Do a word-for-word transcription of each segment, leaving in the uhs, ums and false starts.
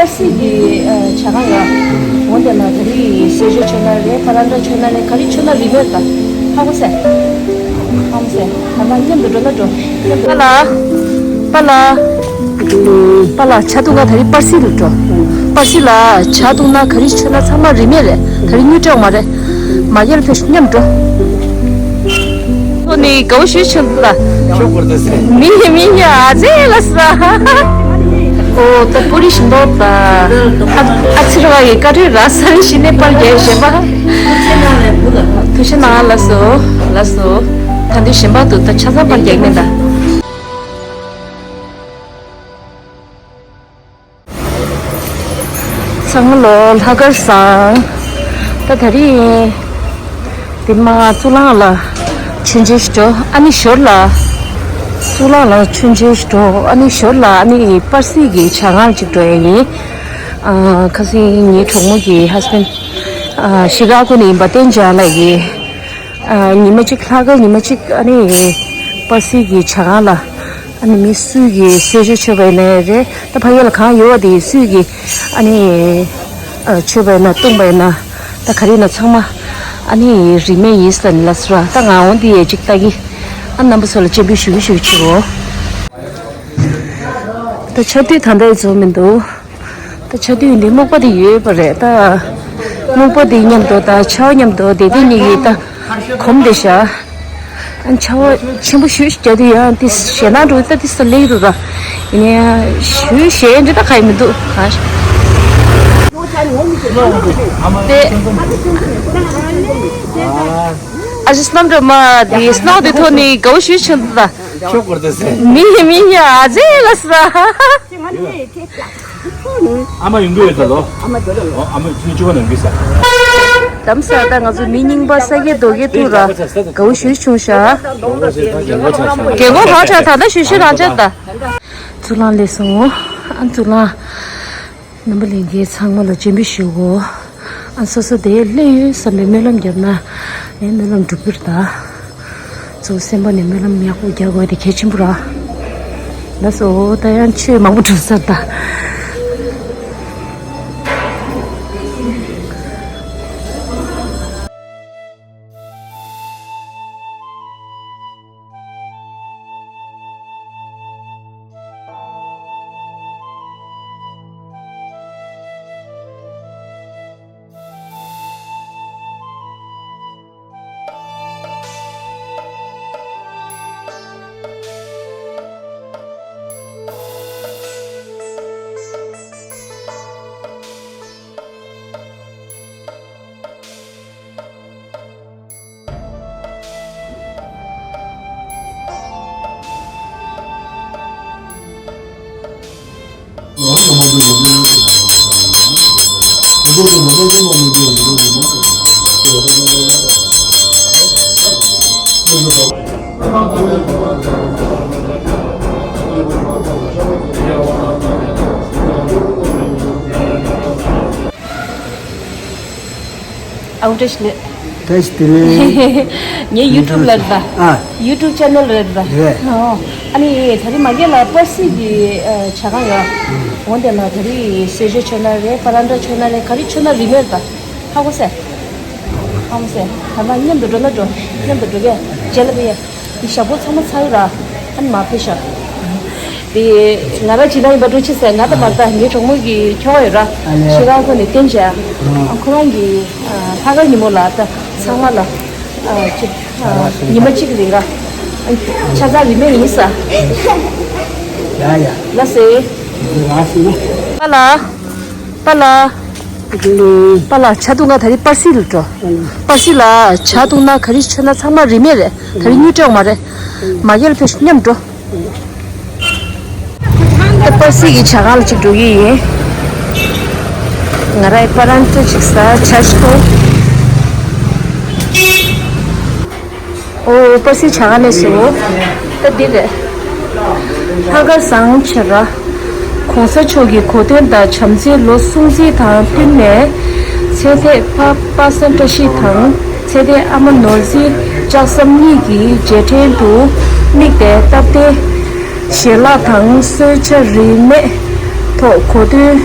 པར་སིག་གི་ཨ་ཇ་ཁང་ལ། འོ་དེ་ལ་ད་རེས་གསོལ་ཇ་མཆོད་ན་རེད། ཕ་རན་ཏྲ་མཆོད་ན་རེད། ག་རེ་མཆོད་ན་རིན་མེད་ད། ཧ་གོ་སོང་། ཧ་གོ་སོང་། ད་ང་མཉམ་དུ་འགྲོ་ན་འགྲོ། མཉམ་དུ། པཱ་ལགས། པཱ་ལགས། པཱ་ལགས་ཇ་འཐུང་ག་ད་རེས་པར་སིག་ལ་འགྲོ། པར་སིག་ལ་ཇ་འཐུང་ན་ག་རེ་མཆོད་ན་ཚང་མ་རིན་མེད་རེད། ད་རེས་དངུལ་སྤྲད་ཡོད་མ་རེད། མ་ཡར་ཕེབས་ཤོག་མཉམ་འགྲོ། ཁོ་ནི་དགའ་བོ་ཞེ་པོ་བྱུང་འདུག་ད། མི་མི་ཡ་ཨ་ཙེ་ལ་ས། ཨོ་ད་པུ་རི་ཞིམ་པོ་ད། ཨ་ཨ་ཚི་ར་བ་ཡི་ཀ་ཏོའི་ར་ས་རི་ཞི་ནས་པར་རྒྱག་ཞེས་པ། ཐུགས་རྗེ་གནང་ལགས་སོ། ལགས་སོ། ད་འདི་ཞིམ་པོ་འདུག་ད་ཆ་ཚང་པར་རྒྱག་མིན་ད། ཚང་མ་ལོ་ལྷག་དཀར་བཟང་། ད་ད་རིང་འདི་མ་གཙུག་ལག་ལ་མཆོད་མཇལ་ཞིག་འགྲོ། ཨ་ནི་ཞོར་ལ་གཙུག་ལག་ལ་མཆོད་མཇལ་ཞིག་འགྲོ། ཨ་ནི་ཞོར་ལ་ཨ་ནི་པར་སིག་གི་ཇ་ཁང་ཅིག་འགྲོ་ཡ་ཡིན། ཨ་ཁ་སང་ངའི་གྲོགས་མོ་གི་ཧ་སི་བྷེན་ཌི། ཨ་ཤི་ཀ་གོ་ནས་ཡིན་པ་བསྟན་འཇགས་ལགས་ཀྱིས། ཨ་ཉི་མ་གཅིག་ལྷག་དཀར་ཉི་མ་གཅིག་ཨ་ནི་པར་སིག་གི་ཇ་ཁང་ལ། ཨ་ནི་མི་སུས་ཀྱིས་གསོལ་ཇ་མཆོད་པ་ཡིན་ན་རེད། ད་ཕ་གི་ལ་གང་ཡོད་པ་དེ་སུས་ཀྱིས་ཨ་ནི་ཨ་མཆོད་པ་ཡིན་ན་བཏུང་པ་ཡིན་ན། ད་ག་རེ་ཡིན་ན་ཚང་མ་ཨ་ནི་རིན་མེད་ཡིན་ཟེར་ནས་ལབ་སོང་ར། ད་ང་འོ་འདི་ཡས་གཅིག་ལྟ་གི། ཨ་རྣམ་པ་ཚོ་ལ་སྤྱན་འབུལ་ཞུ་གི་ཞུ་གི་བྱེད་གོ། ད་ཆར་དུས་ད་ལྟ་ཡི་ཚོ་མི་འདུག་ད་ཆར་དུས་འདི་སྨུག་པ་དེ་ཡོད་པ་རེད། ད་སྨུག་པ་དེ་མཉམ་དུ་ད་ཆར་པ་མཉམ་དུ་དེ་དེ་གཉིས་ཀྱིས་ད་གོམས་བསྡད་ཤག་ཨ་ཆར་པ་ཆེན་པོ་ཞེ་པོ་ཞིག་རྒྱག་དུས་ཡང་དེ་ཞེད་སྣང་འགྲོ་ད་དེ་ས་ལེགས་འགྲོ་ད། ཡིན་ན་ཡང་ཞེ་པོ་ཞེད་འདྲ་ད་ག་ཡི་མི་འདུག་ག་དེ་ཨ་ཅེ་སྣམ་འདྲ་མ་དེ་སྣང་དེ་ཐོག་ནས་དགའ་བོ་ཞེ་པོ་བྱུང་འདུག་ད། མི་མི་ཡ་ཨ་ཅེ་ལ་ས། ཨ་མ་ཡོང་གི་ཡོད་ད་ལོ། ཨ་མ་ཡོད་ད་ལོ། ཨ་མ་ཚུན་ཆུ་བ་ནང་གི་ས། དམ་ས་ད་ང་ཚོ་མི་རྙིང་པ་ས་སྐྱེས་རྡོ་སྐྱེས་ཐུག་ར་དགའ་བོ་ཞེ་པོ་བྱུང་ཤག་རྒན་གོག་གང་ཆགས་ད་ལྟ་ཞུ་ཞུ་རང་ཆགས་ད། གཙུག་ལག་སླེབས་སོང་། ཨ་གཙུག་ལག་རྣམ་པ་ལྷན་རྒྱས་ཚང་མ་ལ་སྤྱན་འབུལ་ཞུའོ། ཨ་སོ་སོ་དེ་སླེབས་ཡོད་བསམ་པའི་སྨོན་ལམ་བརྒྱབ་ན་ངའི་སྨོན་ལམ་འགྲུབ་ཀྱི་རེད་ད། གཙོ་བོ་སེམས་པ་ནས་སྨོན་ལམ་ཡག་པོ་རྒྱག་དགོས་དེ་གལ་ཆེན་པོ་ར། ལགས་སོ། ད་ཡང་ཆོས་མང་པོ་གྲུབ་ཚར་ད། ཨའོ་བཀྲ་ཤིས་བདེ་ལེགས། བཀྲ་ཤིས་བདེ་ལེགས། ངའི་ཡུ་ཊུབ་ལ་རེད་པ། ཨ། ཡུ་ཊུབ་ཆེ་ནལ་རེད་པ། རེད། ཨོ། ཨ་ནི་ད་རེས་མ་གི་ལ་པར་སིག་གི་ཨ་ཇ་ཁང་ཡོད། འོ་དེ་ལ་ད་རེས་གསོལ་ཇ་མཆོད་ན་རེད། ཕ་རན་ཏྲ་མཆོད་ན་རེད། ག་རེ་མཆོད་ན་རིན་མེད་རེད་ད། ཧ་གོ་སོང་། ཧ་གོ་སོང་། ད་ང་མཉམ་དུ་འགྲོ་ན་འགྲོ། མཉམ་དུ་འགྲོ་གས། རྗེས་ལ་ཕེབས་ཡ། འདི་ཞག་པོ་ཚང་མ་ཚར་ཡོད་ར། ཨ་ནི་མ་ཕེབས་ཤག་དེ་ང་རང་ཅིག་ན་ཡིན་པ་འགྲོ་ཆེ་ཟེར། ང་དང་མ་ད་ངའི་གྲོགས་མོ་གི་ཁྱོ་ག་ཡོད་ར། ཨ་ལས། ཤི་ཀ་གོ་ནས་བསྟན་བྱས། ཨ་ཁོ་རང་གི་ཨ་ལྷག་དཀར་ཉིན་མོ་ལ་ད་ཚང་མ་ལ་ཨ་ཅིག་ཨ་ཉི་མ་གཅིག་རིང་ག་ཨ་ཆ་ཚང་རིན་མེད་ཡིན་ས། ཡ་ཡ། ལགས་སེ། ལགས་སེ། པཱ་ལགས། པཱ་ལགས། པཱ་ལགས་ཇ་འཐུང་ག་ད་རེས་པར་སིག་ལ་འགྲོ། པར་སིག་ལ་ཇ་འཐུང་ན་ག་རེ་མཆོད་ན་ཚང་མ་རིན་མེད་རེད། ད་རེས་དངུལ་སྤྲད་ཡོད་མ་རེད། མ་གི་ལ་ཕེབས་ཤོག་མཉམ་འགྲོ། ད་པར་སིག་གི་ཇ་ཁང་ལ་ཅིག་འགྲོ་གི་ཡིན། ང་རང་ཡི་ཕ་རན་ཏྲ་ཅིག་ཟ། ཇ་ཞིག་འཐུང་། ཨོ་པར་སིག་ཇ་ཁང་ནས་སོ། ད་འདི་རེད། ལྷག་དཀར་བཟང་ཆེ་ར། ༸གོང་ས་མཆོག་གི་གོ་སྟོན་དང་བྱམས་བརྩེའི་ལོ་སྲུང་བརྩི་དང་བསྟུན་ནས། ཚེ་འདས་ཕ་པ་སངས་བཀྲ་ཤིས་དང་ཚེ་འདས་ཨ་མ་ནོར་འཛིན་ལྕགས་ཟམ་གཉིས་ཀྱི་རྗེས་དྲན་དུ་དམིགས་ཏེ་སྟབས་བདེ་ཞལ་ལག་དང་གསོལ་ཇ་རིན་མེད་ཐོག་གོ་སྟོན་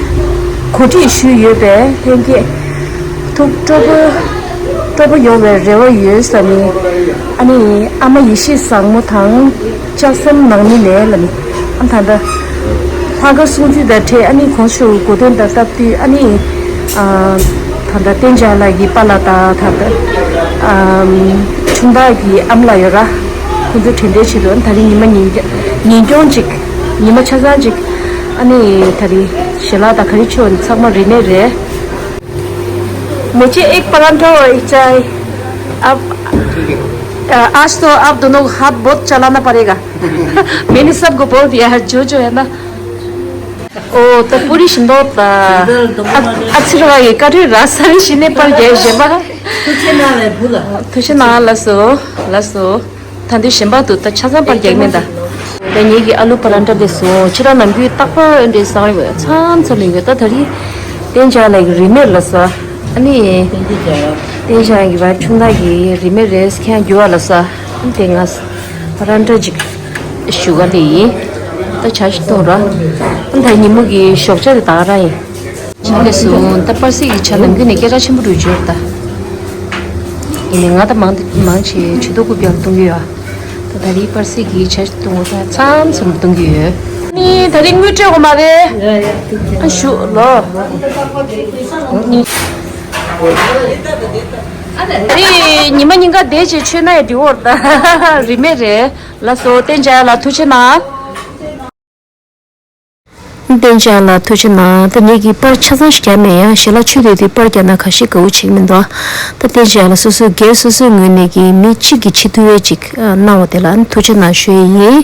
གོ་སྒྲིག་ཞུས་ཡོད་པས་ལྷན་རྒྱས་ཐུགས་སྤྲོ་པོ་སྤྲོ་པོ་ཡོང་བའི་རེ་བ་ཡོད་ཟེར་ནས། ཨ་ནི་ཨ་མ་ཡེ་ཤེས་བཟང་མོ་དང་ལྕགས་ཟམ་ནང་མི་ནས་ལ་ནི་ཨ་ད་ལྟ་ལྷག་དཀར་སྲུང་བརྩི་དང་འཕྲད། ཨ་ནི་གོང་ཞུ་གོ་སྟོན་དང་སྟབས་བསྟུན། ཨ་ནི་ཨ་ད་ལྟ་བསྟན་འཇགས་ལགས་ཀྱི་པཱ་ལགས་དང་ད་ལྟ་ཨ་ཆུང་བདག་གི་ཨ་མ་ལགས་ཡོད་ར། ཁོང་ཚོ་དྲན་རྟེན་ཆེད་དུ་ད་རིང་ཉི་མ་ཉིན་ཉིན་སྐྱོང་ཅིག་ཉི་མ་ཆ་ཚང་ཅིག་ཨ་ནི་ད་རིང་ཞལ་ལག་དང་ག་རེ་མཆོད་ཚང་མ་རིན་མེད་རེད། मुझे एक परांठा और एक चाय। अब, अ, आज तो आप दोनों हाथ बहुत चलाना पड़ेगा। मैंने सबको बोल दिया है, जो जो है ना। ओ, तो पूरी शिंदो, अ, अ, अच्छी रहा ये, कर रही रास्ता भी शिने पर गए, जेबा। तुझे ना है, भूला। तुझे ना लसो, लसो। ད་འདི་གཞན་པ་འདུག་ད་ཆ་ཚང་པར་རྒྱག་མེད་ད། ད་ངེད་ཀྱི་ཨ་ལུ་པ་ར་འདྲ་ལས་སོང་། ཁྱེད་རང་ནམ་རྒྱུན་རྟག་པར་འདྲའི་བཟང་རེད་བས། མཚམས་མཚམས་ལས་ཡོད། ད་ད་རིང་བསྟན་འཇགས་ལགས་ཀྱི་རིན་མེད་ལ་ས། ཨ་ནི་བསྟན་འཇགས་ཀྱི་བ་ཆུང་བདག་གི་རིན་མེད་རེད། ཁྱེད་རྒྱུ་བ་ལ་ས། ཨ་ནི་དེ་ང་པ་ར་འདྲ་ཅིག་ཞུ་ག་ལས་ཡིན། ད་ཇ་ཞིག་འཐུང་ར། ཨ་ནི་ད་ཉིན་མོ་གི་ཞོགས་ཇ་དེ་ད་ག་རང་ཡིན། ཆ་ལས་སོང་། ད་པར་སིག་གི་ཆ་ནམ་རྒྱུན་ནས་སྐད་གྲགས་ཆེན་པོ་རུ་བརྗོད་ད། ཡིན་ནའི་ང་ད་མང་མང་ཆེ་ཆུ་ཏོ་ཀུ་པྱང་གཏོང་གི་ཡོད། ད་ད་རིང་པར་སིག་གི་ཆ་གཏོང་བ་ད་མཚམས་མཚམས་གཏོང་གི་ཡོད། ནི་ད་རིང་དངུལ་སྤྲད་དགོས་མ་རེད། ཨ་ཞུ་ལོ། ནི་ད་རིང་ཉི་མ་ཉིན་ག་བསྡད་ཅེས་ཆོད་ན་ཡ་འདི་འོར་ད་རིན་མེད་རེད། ལགས་སོ་བསྟན་འཇགས་ལགས་ཐུགས་རྗེ་གནང་། བསྟན་འཇགས་ལགས་ཐུགས་རྗེ་གནང་། ད་ངེད་ཀྱིས་པར་ཆ་ཚང་ཞིག་རྒྱག་མེད། ཡང་ཞལ་ལག་མཆོད་དུས་དུས་པར་རྒྱག་ན་ཁ་ཤས་དགའ་བོ་བྱེད་ཀྱི་མི་འདུག་ད་བསྟན་འཇགས་ལགས་སོ་སོའི་སྒེར་སོ་སོའི་ངོས་ནས་ཀྱི་མི་གཅིག་གིས་བྱེད་ཐུབ་པའི་ཅིག་གནང་བ་དེ་ལ་ཐུགས་རྗེ་གནང་ཞུ་ཡི་ཡིན།